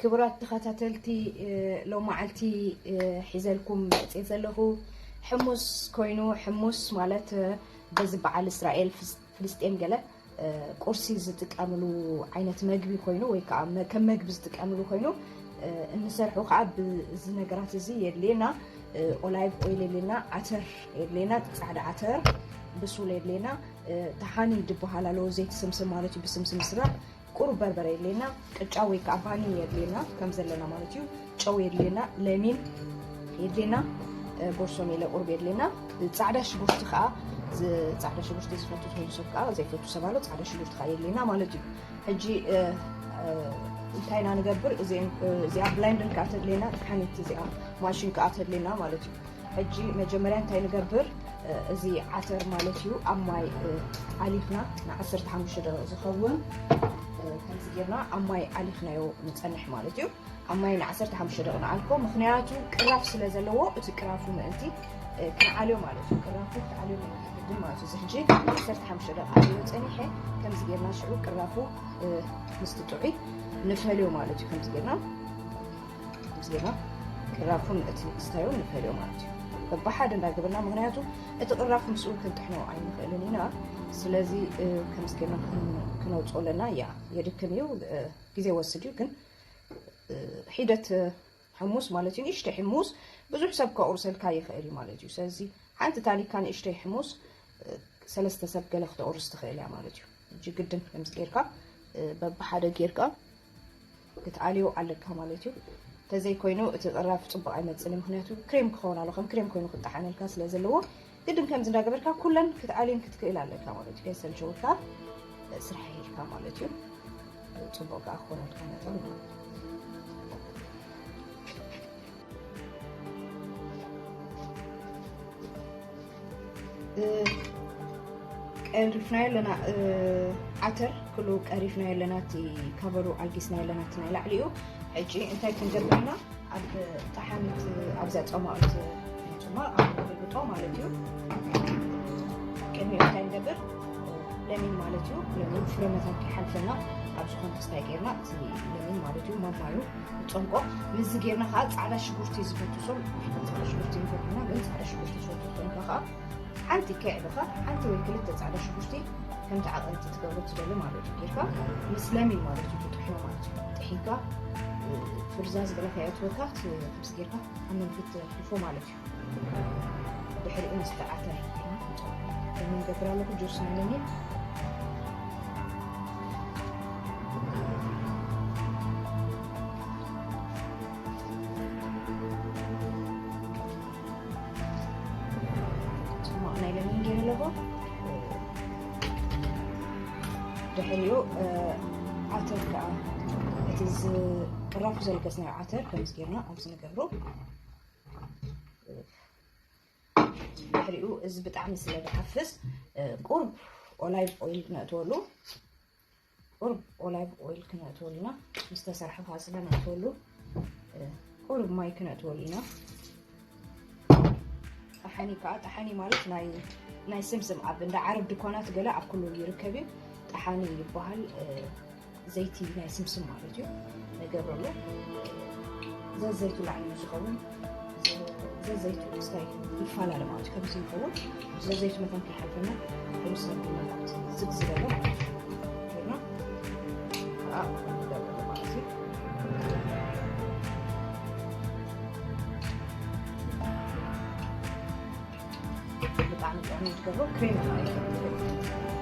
ክቡራት ተኸታተልቲ፣ እ፣ ሎማዓልቲ፣ እ፣ ሒዘልኩም መፅእ ዘለኹ ሕሙስ ኮይኑ፣ ሕሙስ ማለት፣ እ፣ በዚ በዓል እስራኤል ፍስ-፣ ፍልስጤም ገለ፣ እ፣ ቁርሲ ዝጥቀምሉ ዓይነት መግቢ ኮይኑ፣ ወይ ከዓ መ-፣ ከም መግቢ ዝጥቀምሉ ኮይኑ፣ እ፣ እንሰርሑ ከዓ ብዚ ነገራት እዚ የድልየና። እ፣ ኦላይቭ ኦይል የድልየና፣ ዓተር የድልየና፣ ፃዕዳ ዓተር ብሱል የድልየና፣ እ፣ ተሓኒ ዝበሃል ኣለዎ፣ ዘይቲ ስምስም ማለት እዩ፣ ብስምስም ስራሕ ቁሩብ በርበረ የድልየና፣ ቅጫ ወይ ከዓ ባኒ የድልየና ከም ዘለና ማለት እዩ። ጨው የድልየና፣ ለሚን የድልየና፣ እ፣ ቦርሶሜለ ቁሩብ የድልየና። ጻዕዳ ሽጉርቲ ከዓ፣ ዝ-፣ ጻዕዳ ሽጉርቲ ዝፈቱ ትኾኑ ሰብ ከዓ፣ ዘይፈቱ ሰብ ኣሎ፣ ጻዕዳ ሽጉርቲ ከዓ የድልየና ማለት እዩ። ሕጂ፣ እ፣ እ፣ እንታይ ኢና ንገብር? እዚ፣ እ፣ እዚኣ ብላይንደር ከዓ ተድልየና፣ ሓኒት እዚኣ ማሽን ከዓ ተድልየና ማለት እዩ። ሕጂ መጀመርያ እንታይ ንገብር? እ፣ እዚ ዓተር ማለት እዩ፣ ኣብ ማይ፣ እ፣ ኣሊኽና ንዓሰርተ ሓሙሽተ ደቂቕ ዝኸውን፣ እ፣ ከምዚ ጌርና ኣብ ማይ ኣሊኽናዮ ንጸንሕ ማለት እዩ። ኣብ ማይ ንዓሰርተ ሓሙሽተ ደቂቕ ንኣልኮ፣ ምኽንያቱ ቅራፍ ስለ ዘለዎ፣ እቲ ቅራፉ ምእንቲ፣ እ፣ ክንዓልዮ ማለት እዩ። ቅራፉ ክትዓልዮ ምእንቲ ግድን ማለት እዩ። እዚ ሕጂ ዓሰርተ ሓሙሽተ ደቂቕ ኣልዮ ጸኒሐ፣ ከምዚ ጌርና ሽዑ ቅራፉ፣ እ፣ ምስቲ ጥዑይ ንፈልዮ ማለት እዩ። ከምዚ ጌርና፣ ከምዚ ጌርና ቅራፉን እቲ ስታዩን ንፈልዮ ማለት እዩ። በብሓደ እንዳገበርና፣ ምኽንያቱ እቲ ቅራፍ ምስኡ ክንጥሕኖ ኣይንኽእልን ኢና። ስለዚ፣ እ፣ ከምዚ ጌርና ክን-፣ ክነውፅኦ ኣለና። ያ የድክም እዩ፣ እ፣ ግዜ ወስድ እዩ፣ ግን፣ እ፣ ሒደት፣ እ፣ ሕሙስ ማለት እዩ። ንእሽተይ ሕሙስ ብዙሕ ሰብ ከቑርሰልካ ይኽእል እዩ ማለት እዩ። ስለዚ ሓንቲ ታኒካ ንእሽተይ ሕሙስ፣ እ፣ ሰለስተ ሰብ ገለ ክተቑርስ ትኽእል እያ ማለት እዩ። ሕጂ ግድን ከምዚ ጌርካ፣ እ፣ በብሓደ ጌርካ ክትኣልዮ ኣለካ ማለት እዩ። እንተዘይኮይኑ እቲ ቅራፍ ጽቡቕ ኣይመጽእን እዩ። ምኽንያቱ ክሬም ክኸውን ኣሎ፣ ከም ክሬም ኮይኑ ክጠሓነልካ ስለ ዘለዎ፣ ግድን ከምዚ እንዳገበርካ ኩለን ክትኣልየን ክትክእል ኣለካ ማለት እዩ። ከይሰልቸወካ ስራሕ ኢልካ ማለት እዩ። ጽቡቕ ከኣ ክኾነልካ መጠን ማለት እዩ። እ፣ ቀሪፍናዮ ኣለና፣ እ፣ ዓተር ኩሉ ቀሪፍናዮ ኣለና፣ እቲ ካቨሩ ኣልጊስናዮ ኣለና፣ እቲ ናይ ላዕሊኡ። ሕጂ እንታይ ክንገብር ኢና? ኣብ ጠሓኒት፣ ኣብዛ ጸማቒት፣ ጸማቕ ኣብ ንገልብጦ ማለት እዩ። ቅድሚኡ እንታይ ንገብር? ለሚን ማለት እዩ። ለሚን ፍረ መታን ከይሓልፈና ኣብ ዝኾነ ክስታይ ጌርና፣ እቲ ለሚን ማለት እዩ፣ ማማዩ ንጸምቆ። ምስዚ ጌርና ከዓ ፃዕዳ ሽጉርቲ ዝፈቱ ሰብ፣ ፃዕዳ ሽጉርቲ ንፈትውና፣ ግን ፃዕዳ ሽጉርቲ ዝፈቱ ኮይንካ ከዓ ሓንቲ ከይዕበኻ፣ ሓንቲ ወይ ክልተ ፃዕዳ ሽጉርቲ ከምቲ ዓቐንቲ ትገብሮ ትደሊ ማለት እዩ። ጌርካ ምስ ለሚን ማለት እዩ ትጥሕኖ ማለት እዩ። ጥሒንካ፣ እ፣ ፍርዛዝ ገለ ከየእትወካ፣ ት-፣ ከምዚ ጌርካ ኣብ መንፊት ተሕልፎ ማለት እዩ። ድሕሪኡ ምስ ተዓተረ ኢና ክንጨምሮ። ለሚን ገብር ኣለኹ፣ ጁስ ናይ ለሚን። ጽማቕ ናይ ለሚን ገይረ ኣለኹ። ድሕሪኡ፣ እ፣ ዓተር ከኣ፣ እቲ ዝ-፣ ቅራፉ ዘልገጽናዮ ዓተር ከምዚ ጌርና ኣብዚ ንገብሮ። ድሕሪኡ እዚ ብጣዕሚ ስለ ዝሓፍስ፣ እ፣ ቁሩብ ኦላይቭ ኦይል ነእትወሉ። ቁሩብ ኦላይቭ ኦይል ክነእትወልና፣ ምስ ተሰርሐ ኸዓ ስለ ነእትወሉ፣ እ፣ ቁሩብ ማይ ክነእትወሉ ኢና። ጠሓኒ ከኣ፣ ጠሓኒ ማለት ናይ፣ ናይ ስምስም ኣብ እንዳ ዓረብ ድኳናት ገለ ኣብ ኩሉ ይርከብ እዩ። ጠሓኒ ይበሃል። እ፣ ዘይቲ ናይ ስምስም ማለት እዩ። ንገብረሉ። ዘዘይቱ ላዕሊ እዩ ዝኸውን። ዘዘይቱ ክስታይ ይፈላለ ማለት እዩ። ከምዚ ይኸውን። ዘዘይቱ መታን ከይሓልፈና፣ ከምዚ ሰብ መታን ዝግ ዝበለ ማለት እዩ። ጌርና፣ ከዓ ንገብረሉ ማለት እዩ። ብጣዕሚ ጥዑም እዩ ዝገብሮ። ክሬም እዩ።